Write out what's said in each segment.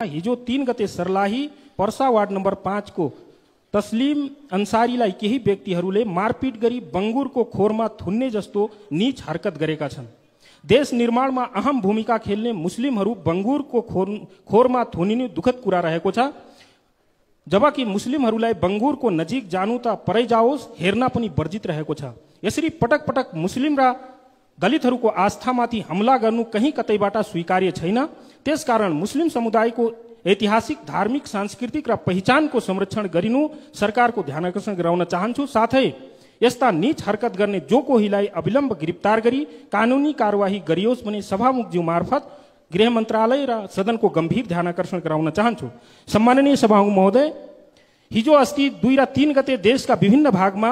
हिजो 3 गते Sarlahi Parsa ward number 5 को तस्लिम अन्सारीलाई केही व्यक्तिहरूले मारपिट गरी बंगुरको खोरमा थुन्ने जस्तो नीच हरकत गरेका छन्। देश निर्माणमा अहम भूमिका खेल्ने मुस्लिमहरू बंगुरको खोरमा थुनिनु दुखद कुरा रहेको छ, जबकि मुस्लिमहरूलाई बंगुरको नजिक जानु त परै जाओस्, हेर्न पनि वर्जित रहेको छ। यसरी पटक पटक मुस्लिम र दलितहरूको आस्थामाथि हमला गर्नु कहीँ कतैबाट स्वीकार्य छैन। त्यसकारण मुस्लिम समुदायको ऐतिहासिक, धार्मिक, सांस्कृतिक र पहिचानको संरक्षण गरिनु सरकारको ध्यानकर्षण गराउन चाहन्छु। साथै यस्ता नीच हरकत गर्ने जो कोहीलाई अविलम्ब गिरफ्तार गरी कानुनी कार्यवाही गरियोस् भने सभामुखज्यू मार्फत गृह मन्त्रालय र सदनको गम्भीर ध्यानकर्षण गराउन चाहन्छु। सम्माननीय सभामुख महोदय, हिजो अस्ति 2 र 3 गते देशका विभिन्न भागमा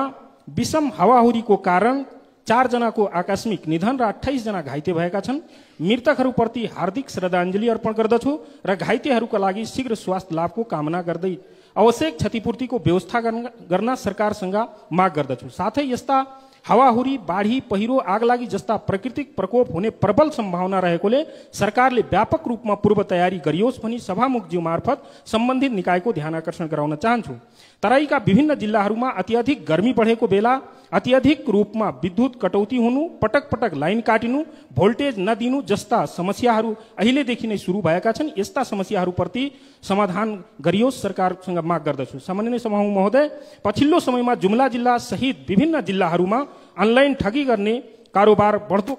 विषम हावाहुरीको कारण 4 जनाको आकस्मिक निधन र 28 जना घाइते भएका छन्। मृतकहरूप्रति हार्दिक श्रद्धाञ्जली अर्पण गर्दछु र घाइतेहरूका लागि शीघ्र स्वास्थ्य लाभको कामना गर्दै आवश्यक क्षतिपूर्तिको व्यवस्था गर्न सरकारसँग माग गर्दछु। साथै यस्ता हावाहुरी, बाढी, पहिरो, आगलागी जस्ता प्राकृतिक प्रकोप हुने प्रबल सम्भावना रहेकोले सरकारले व्यापक रूपमा पूर्व तयारी गरियोस् भनी सभामुखज्यू मार्फत सम्बन्धित निकायको ध्यानकर्षण गराउन चाहन्छु। तराईका विभिन्न जिल्लाहरूमा अत्याधिक गर्मी बढेको बेला अत्याधिक रूपमा विद्युत कटौती हुनु, पटक पटक लाइन काटिनु, भोल्टेज नदिनु जस्ता समस्याहरू अहिलेदेखि नै सुरु भएका छन्। यस्ता समस्याहरूप्रति समाधान गरियोस् सरकारसँग माग गर्दछु। सम्माननीय सभामुख महोदय, पछिल्लो समयमा जुम्ला जिल्ला सहित विभिन्न जिल्लाहरूमा अनलाइन ठगी गर्ने कारोबार बढ्दो